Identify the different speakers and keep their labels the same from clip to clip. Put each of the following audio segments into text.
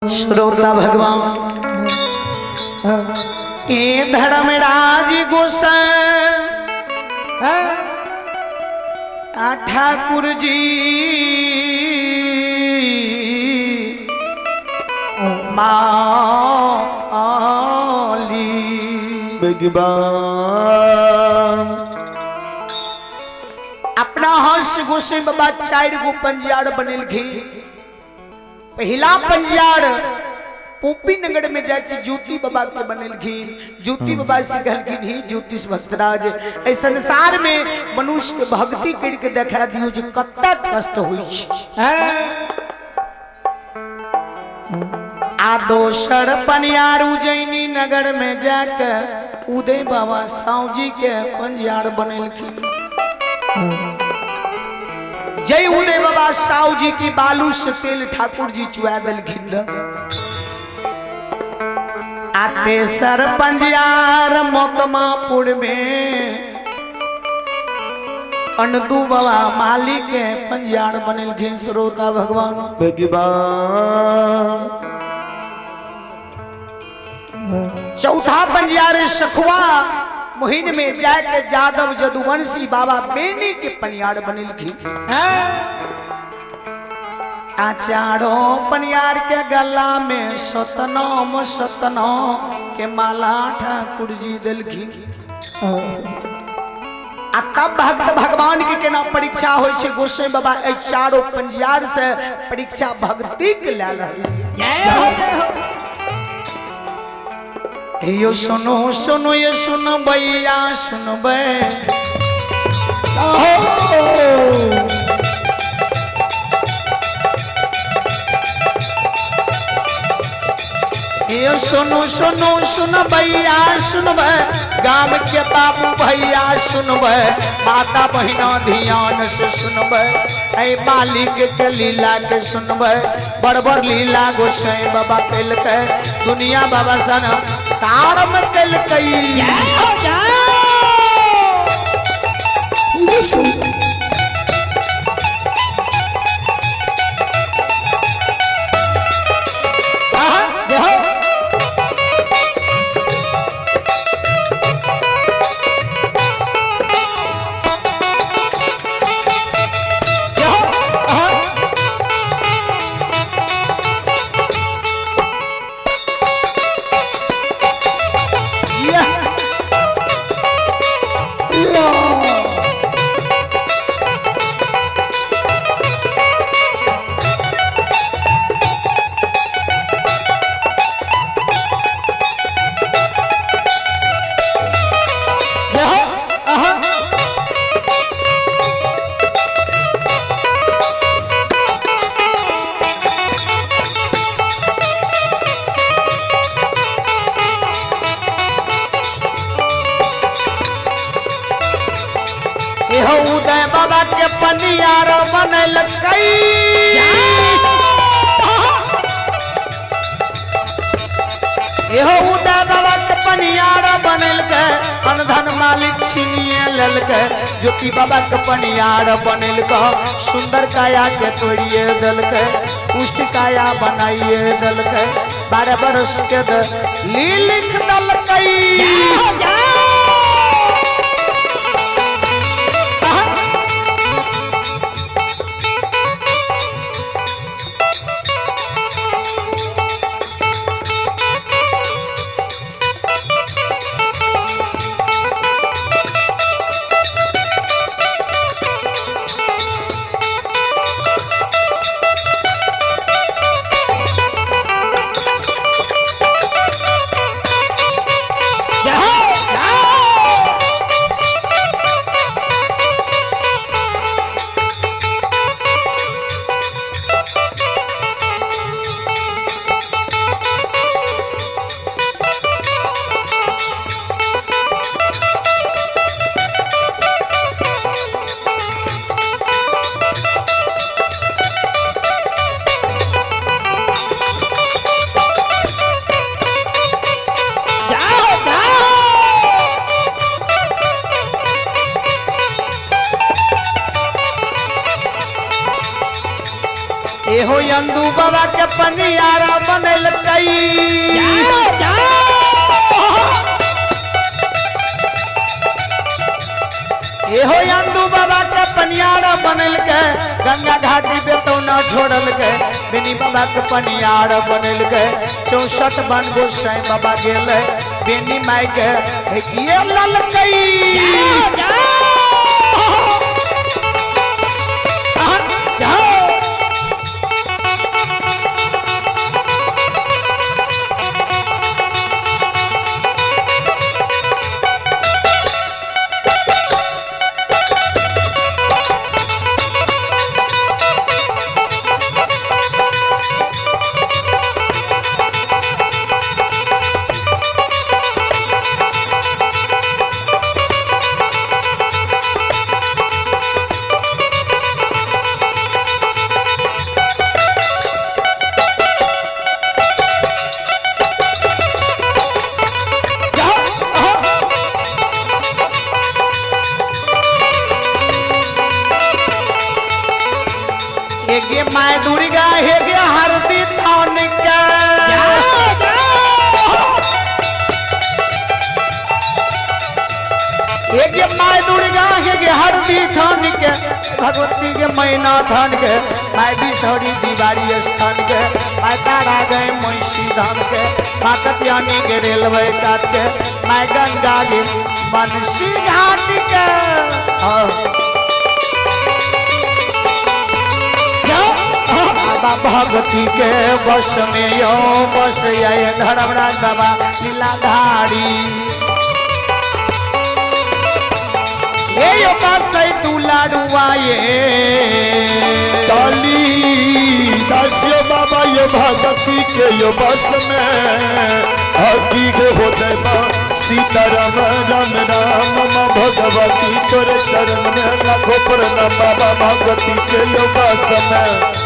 Speaker 1: श्रोता भगवान ए धर्मराज गोसाई आ ठाकुर जी माली
Speaker 2: भगवान
Speaker 1: अपना हंस गोसाई बाबा चार गो पंजियार बनेलखिन। पहला पंजियार पोपी नगर में जाके ज्योति बाबा के बनेलखिन। ज्योति बाबा से कहलखिन ही ज्योतिष भक्तराज, एहि संसार में मनुष्य के भक्ति करके देखा दियो जे कतेक कष्ट होइ छै। आ दोसर पनियार उज्जैनी नगर में जाके उदय बाबा साव जी के पंजियार बनेलखिन। जय उदय बाबा साव जी की बालू से तेल ठाकुर जी चुआ देलखिन। आ तेसर पंजियार मोकमापुर में अनदू बाबा मालिक के पंजियार बनेलखिन। श्रोता भगवान
Speaker 2: भगवान
Speaker 1: चौथा पंजियार सखुआ मोहिन में जाके जादव जदुवंशी बाबा बेनी के पनियार बनेलखिन। आ चारों पनियार के गला में सतनाम सतनाम के माला ठाकुर जी देलखिन। आ तब भक्त भगवान के केना परीक्षा होइ छै, गोसाई बाबा एहि चारों पंजियार से परीक्षा भक्ति के लए रहल। यो सुनो सुनो ये सुनबैया सुनबै, यो सुनो सुनो सुनबैया सुनबै, गाम के बाबू भैया सुनबै, माता बहिना ध्यान से सुनबै, ऐ मालिक के लीला के सुनबै। बड़ बड़ लीला गोसाई बाबा केलकै, दुनिया बाबा सन सार में केलकै। इहो उदय बाबा के पनियार बनलकै। इहो उदय बाबा के पनियार बनलकै, अनधन मालिक छीनिए लेलकै। ज्योति बाबा के पनियार बनलकै, सुंदर काया के तोड़िए देलकै, पुष्ट काया बनाइए देलकै, 12 बरस के लिख देलकै। एहो यंदू बाबा के पनियारा बनल। कतौ ना छोड़लकै बेनी बाबा के पनियार बनेलकै 64 बन गोसाई बाबा गेलै बेनी माई के हेगिए ललकै। हेगे my Durga हेगे हरदी थान के हेगे my Durga हेगे हरदी थान के भगवती के मैना थान के my Bishahari दीवारी स्थान के my तारा गए महिषी धाम के माँ कत्यानी के रेलवे काट के my Ganga के बंसी घाट के। बाबा भगवती के बस में यो बस आए धर्मराज बाबा लीलाधारी हे यो बस दुलारुआ ये
Speaker 2: काली दास बाबा यो भगवती के यो बस में हकी के होते बा सीताराम राम राम माँ भगवती तोरे चरण में लाखों प्रणाम बाबा भगवती के यो बस में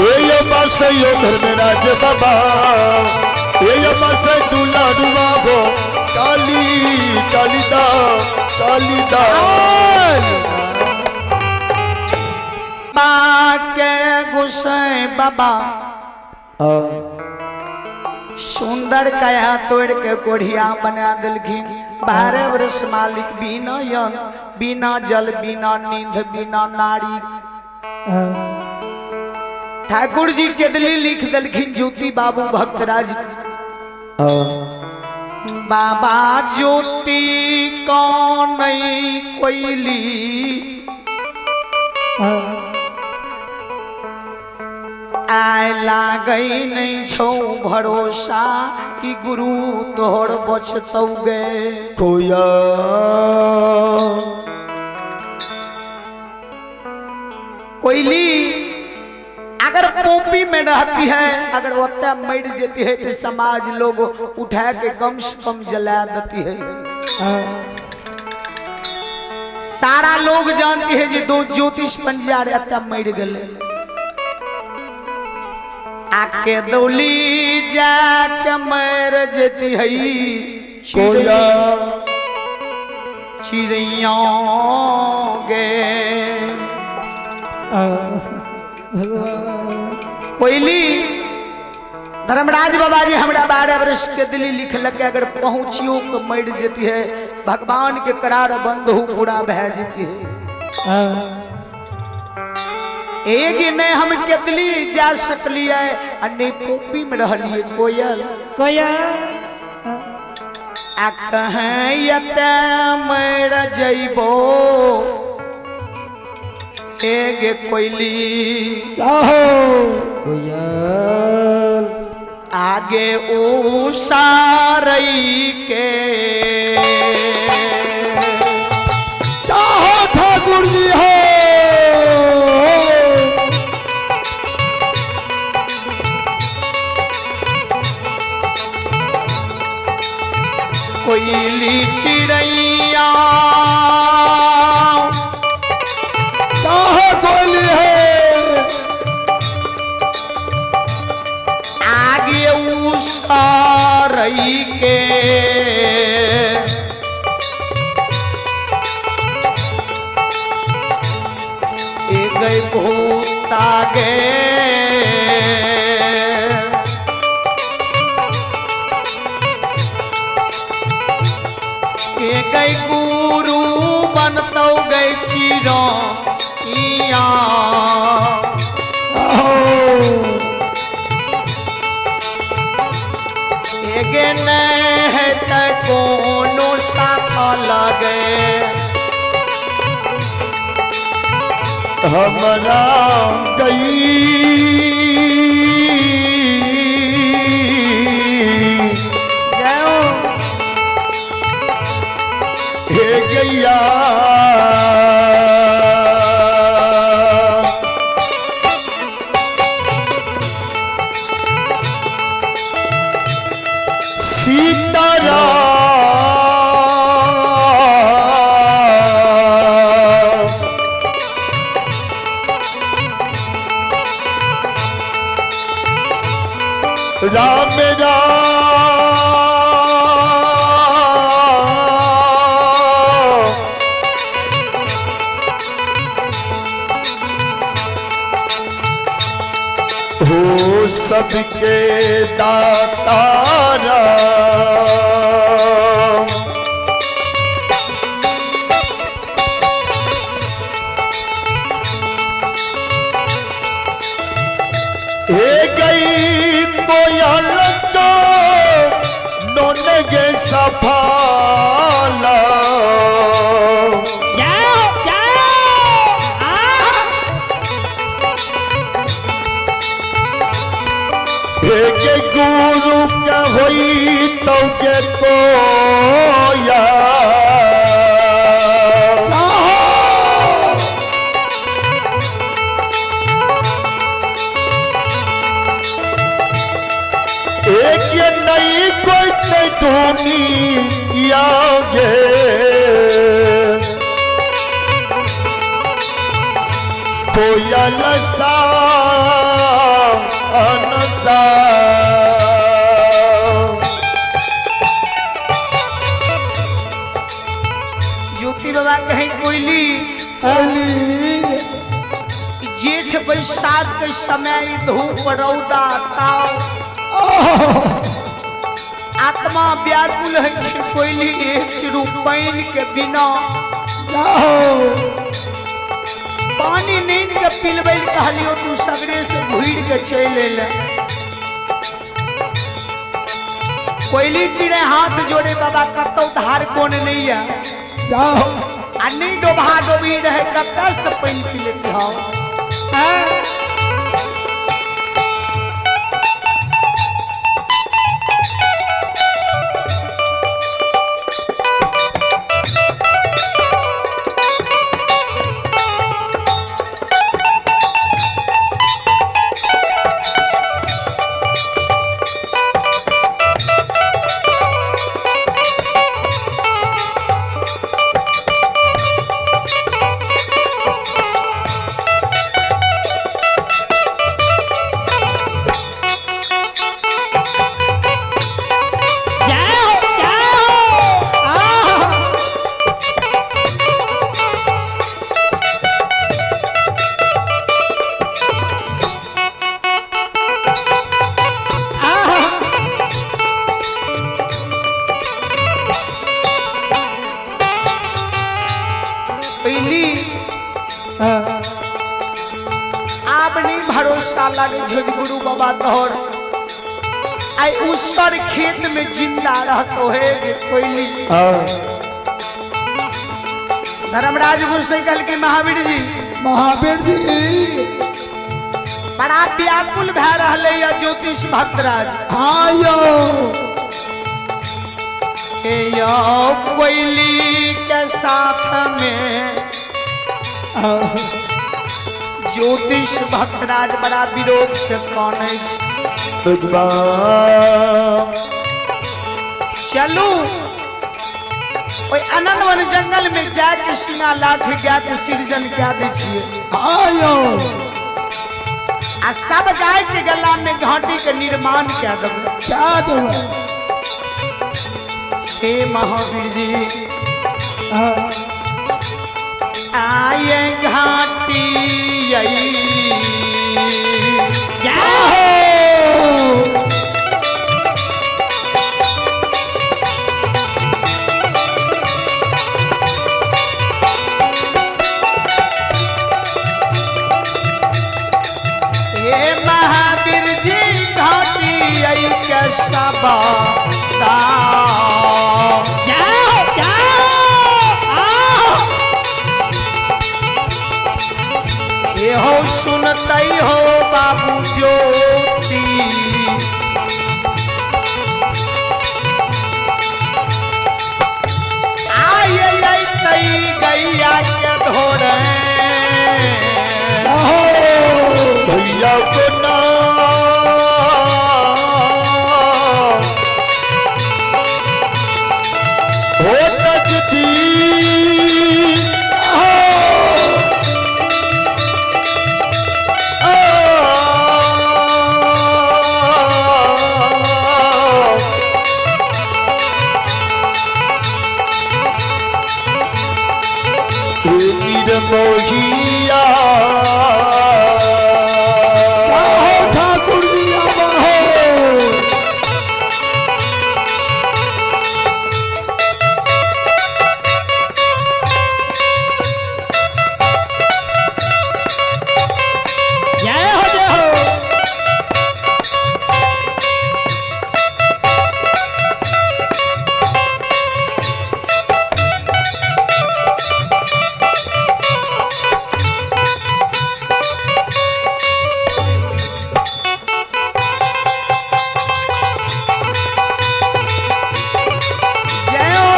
Speaker 2: ये बस यो धर्मराज बाबा ये बस दुलारुआ हो काली कालीदा कालीदा
Speaker 1: के गुस्से बाबा सुंदर काया तोड़ के कोढ़िया बना दिलखिन 12 वर्ष मालिक बिना यन बिना जल बिना नींद बिना नारी ठाकुर जी के दिली लिख दिलखिन ज्योति बाबू भक्तराज बाबा ज्योति कौन कोयली आय लागई नहीं छौ भरोसा कि गुरु तोहर बचतौ गे
Speaker 2: कोया
Speaker 1: कोयली अगर पोपी में रहती है अगर ओतय मर जाती है तो समाज लोग उठा के कम से कम जला देती है। सारा लोग जानते हैं जे दो ज्योतिष पंजियार एतय मर गए आके दौली जाके मर जेती है
Speaker 2: कोया
Speaker 1: चिड़िया गे कोयली धर्मराज बाबा जी हमरा 12 वर्ष के दिल्ली लिख लगे अगर पहुंचियो के मर जेती है भगवान के करार बंधु पूरा भै जेती है। एक नहीं हम केतली जा सकलिए आ नहीं पोपी में रहलिए कोयल
Speaker 3: कोयल
Speaker 1: आ कहें एते मर जइबो एगे कोयली
Speaker 2: आहो
Speaker 3: कोयल
Speaker 1: आगे उसारई के
Speaker 2: चाहो ठाकुर जी हो
Speaker 1: कोयली चिड़ैया
Speaker 2: चाहो कोयली है
Speaker 1: आगे उसारई के ए भूत आगे ए गई गुरु बनतौ गई चिरो गे नहीं है त कोनो साफा लगे।
Speaker 2: हमरा गई हे गैया सीताराम राम राम हो सबके दाता राम। हे गई कोयल को नोन गे सफाला
Speaker 1: जाओ जाओ आ
Speaker 2: हे के गुरु के होई तो के कोया एक नहीं कोई ते दुनिया गे कोयल सा अनसा।
Speaker 1: ज्योति बाबा कहीं कोयली जेठ बैसाख के समय धूप रौदा ताव आत्मा व्याकुल है छै कोयली एक चिरू पानि के बिना पानी नींद के पिलबै लए कहलियो तू सगरे से घुरि के चलि अयले। कोयली चिड़ै हाथ जोड़े बाबा कतौ धार कोन नहीं है आ नहीं डोभा डोबी रहे कतऽ से पानि पी लेते हम। जाओ जाओ आह। आह। पहली आब नहीं भरोसा लगे छै जे गुरु बाबा तोहर आई उसर खेत में जिंदा रहतो है गे कोयली। धर्मराज गुरु कहल के महावीर जी
Speaker 3: महावीर जी
Speaker 1: बड़ा व्याकुल भए रहले या ज्योतिष भद्राज।
Speaker 3: आयो
Speaker 1: हे यो कोयली के साथ में ज्योतिष भक्तराज बड़ा विरोध से कानै छै।
Speaker 2: भगवान
Speaker 1: चलू ओहि आनंदवन जंगल में जाके सीना लाख गाय के सृजन कए दै छियै
Speaker 3: आयो
Speaker 1: आ सब गाय के गला में घाटी के निर्माण कए देबै।
Speaker 3: क्या देबै?
Speaker 1: हे महावीर जी आये घाटी आई हे महावीर जी घाटी आई के ऐसा बताओ।
Speaker 4: जाओ जाओ आओ।
Speaker 1: ये हो सुनतई हो बाबू ज्योति आये लई गैया के धोरे।
Speaker 2: भैया को ना हो नजदीक मोहिया
Speaker 3: आहो ठाकुर जी आहो।
Speaker 4: जय हो जय हो।
Speaker 1: जय हो।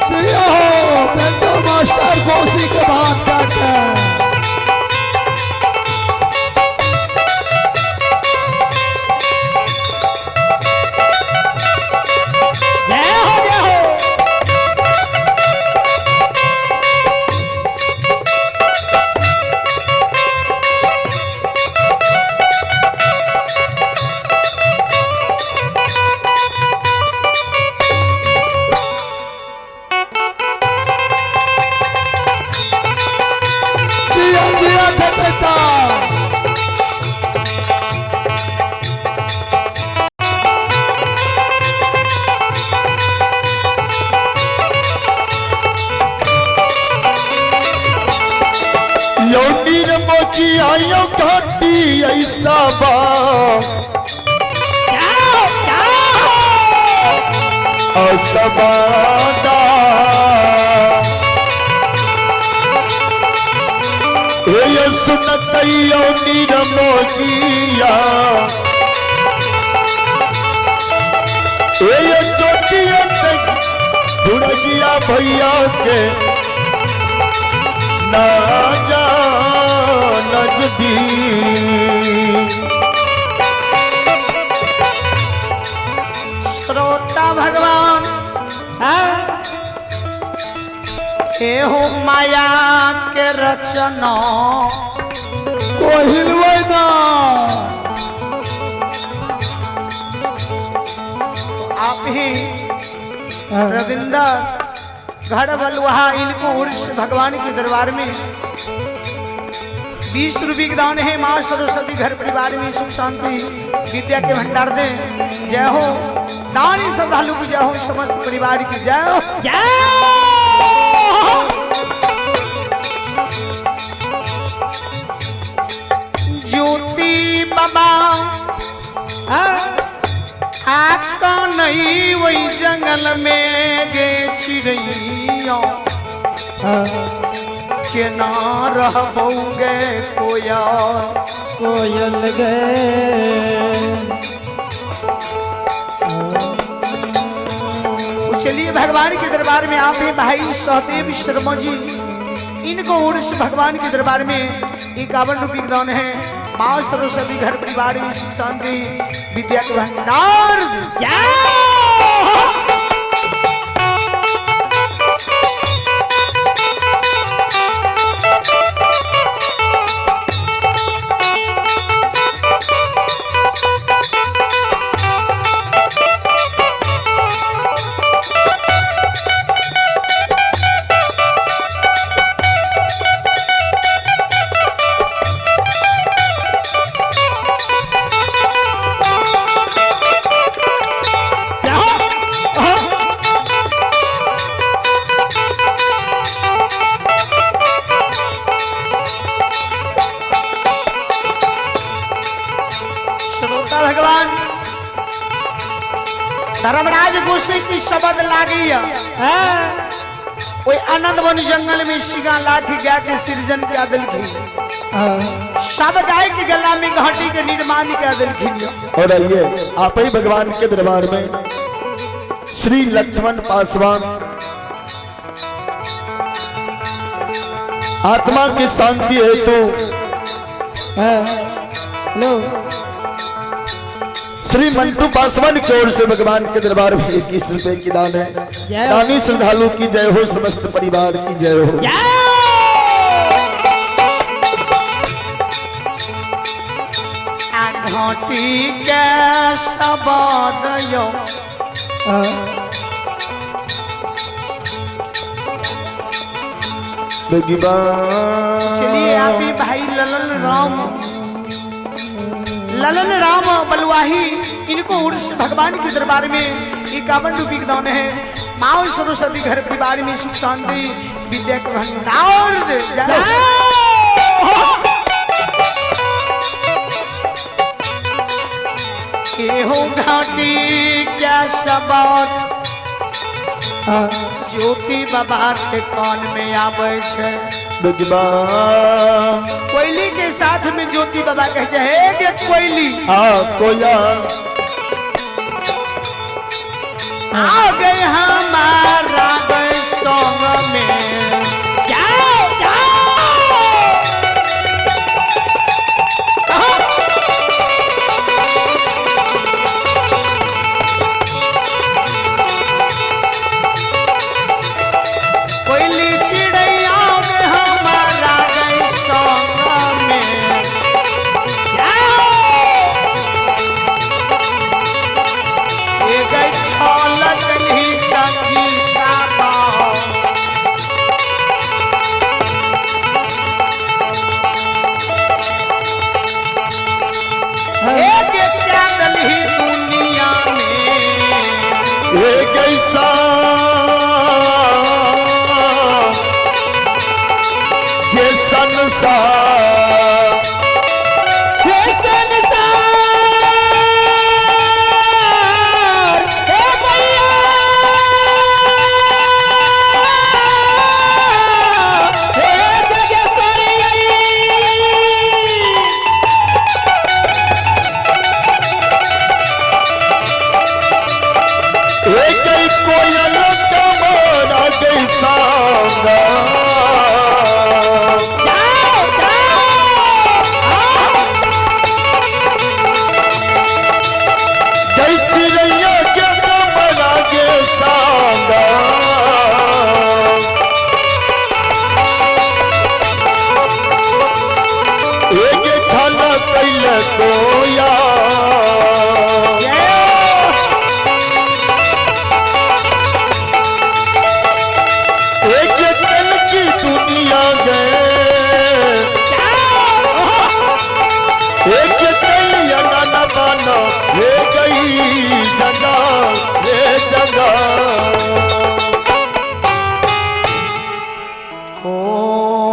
Speaker 3: जी हो बेंजो मास्टर कोसी के बात करते हैं।
Speaker 4: जय हो जय हो।
Speaker 3: जिया जिया ठकेता।
Speaker 2: यो निर्मोचिया यो घाटी ऐसा बा
Speaker 4: जाओ जाओ।
Speaker 2: असबादा हे सुनत यो निर्मोचिया हे ज्योतिया धुड़गिया भैया के ना जा नजदीक।
Speaker 1: श्रोता भगवान एहो माया के रचना
Speaker 3: कोहिल ना।
Speaker 1: आप ही रविंदर घर बलुहा इनको उर्स भगवान के दरबार में 20 रुपये के दान है। माँ सरस्वती घर परिवार में सुख शांति विद्या के भंडार दें। जय हो दानी श्रद्धालु की जय हो, समस्त परिवार की जय हो।
Speaker 4: जय हो।
Speaker 1: ज्योति बाबा आका नहीं वही जंगल में गे चिड़ैया के ना रहोगे कोया
Speaker 4: कोयल गए।
Speaker 1: चलिए भगवान के दरबार में आप ही भाई सहदेव शर्मा जी इनको उर्स भगवान के दरबार में 51 रुपये का दान है। माँ सरस्वती घर परिवार में सुख शांति विद्या के भंडार।
Speaker 4: जय हो।
Speaker 1: श्रोता भगवान धर्मराज गोसाई की शब्द लागी ओहि आनंद वन जंगल में सिगा लाठी गाय के सृजन कए देलखिन। सब गाय के गला में घाटी के निर्माण कए देलखिन।
Speaker 2: और आइए आप ही भगवान के दरबार में श्री लक्ष्मण पासवान आत्मा की शांति हेतु
Speaker 4: लो
Speaker 2: श्री मंटू पासवान की ओर से भगवान के दरबार में 21 रुपए की दान है।
Speaker 4: जय हो।
Speaker 2: दानी श्रद्धालु की जय हो, समस्त परिवार की जय हो।
Speaker 1: आ घाटी के शब्द यो
Speaker 2: भगवान
Speaker 1: चलिए आप भी भाई ललन राम, ललन राम बलुआही, इनको उर्स भगवान के दरबार में 51 रुपये का दान है। माँ सरस्वती घर परिवार में सुख शांति विद्या के भंडार जय। एहो घाटी क्या शब्द ज्योति बाबा के कान में आवे छे।
Speaker 2: भगवान
Speaker 1: कोयली के साथ में ज्योति बाबा कहे छे, हे गे कोयली
Speaker 2: आ कोयल
Speaker 1: आ गए हमार